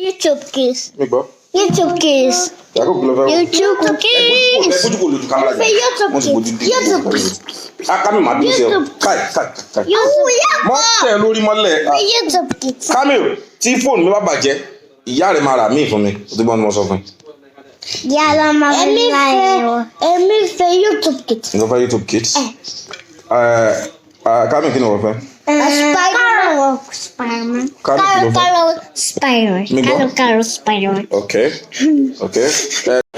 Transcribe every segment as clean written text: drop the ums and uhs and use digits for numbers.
YouTube Kids. Mi gbọ́. YouTube Kids. Yakub, kí ló fẹ́ wò? YouTube Ẹ Kids. bójú kò lójú kámẹ́rà Fẹ́ jẹ́. YouTube Wọ́n ti bójú Kids. dé. YouTube Kids. Akámi máa bínú sí ọ. YouTube. Káì káì káì. YouTube. Mọ́ tẹ̀ lórí mọ́lẹ̀. Fẹ́ YouTube Kids. Kamil, tí fóònù mi bá bàjẹ́, ìyá rẹ̀ máa rà míì fún mi. O ti gbọ́n ní mo sọ fún ẹ. Yàrá máa fi láyé wọ. Èmi fẹ́ YouTube Kids. Nǹkan fẹ́ YouTube Kids. Ẹ Kamil, kí ni wọ́n fẹ́? Spider-Man. Spider-Man. Kamil, kí ló fẹ́? Karo Spider-Man. Mi gbọ́. Karo Karo Spider-Man. Ok. Ẹ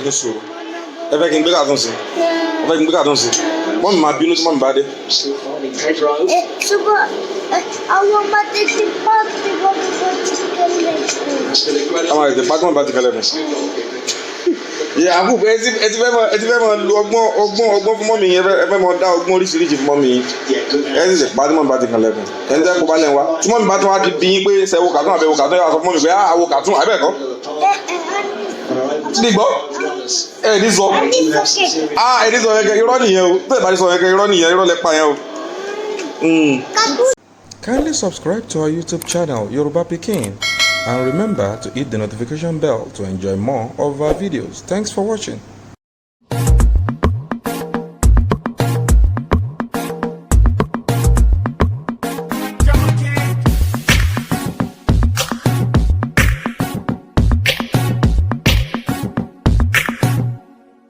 ní sùúrù. Ẹ fẹ́ kí n gbé cartoon sí? Ẹ fẹ́ kí n gbé cartoon sí? Mummy máa bínú tí mummy bá dé. Ẹ ṣùgbọ́n àwọn ọmọdé ti pọ́ọ̀tì wọ́n ti wọ́n ti kẹ́lẹ́. Àwọn àìsè pátí bá ti kẹlẹ̀ nù. Yakub, ẹ ti fẹ́ mọ lu ọgbọ́n ọgbọ́n ọgbọ́n fún mummy yẹn. Ẹ fẹ́ mọ dá ọgbọ́n oríṣiríṣi fún mummy yín. Ẹ sì ṣe pátí mummy bá ti kẹlẹ̀ nù. Ẹni tẹ́ kó bá lẹ̀ wá. Tí mummy bá tún wá di bí yín pé ṣe wo cartoon àbẹ̀wò cartoon, yóò sọ fún mummy pé á wo cartoon àbẹ̀kọ́. Ní gbọ́ ẹ ní sọ, ah, ẹ ní sọ yẹn kẹ, irọ́ nìyẹn o. Tó ẹ bá ní sọ yẹn kẹ, irọ́ nìyẹn, irọ́ lẹ pa yẹn o. Kindly subscribe to our YouTube channel, Yoruba Pikin, and remember to hit the notification bell to enjoy more of our videos. Thanks for watching.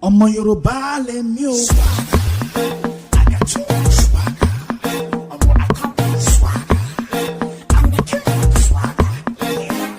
Ọmọ Yorùbá lèmi o.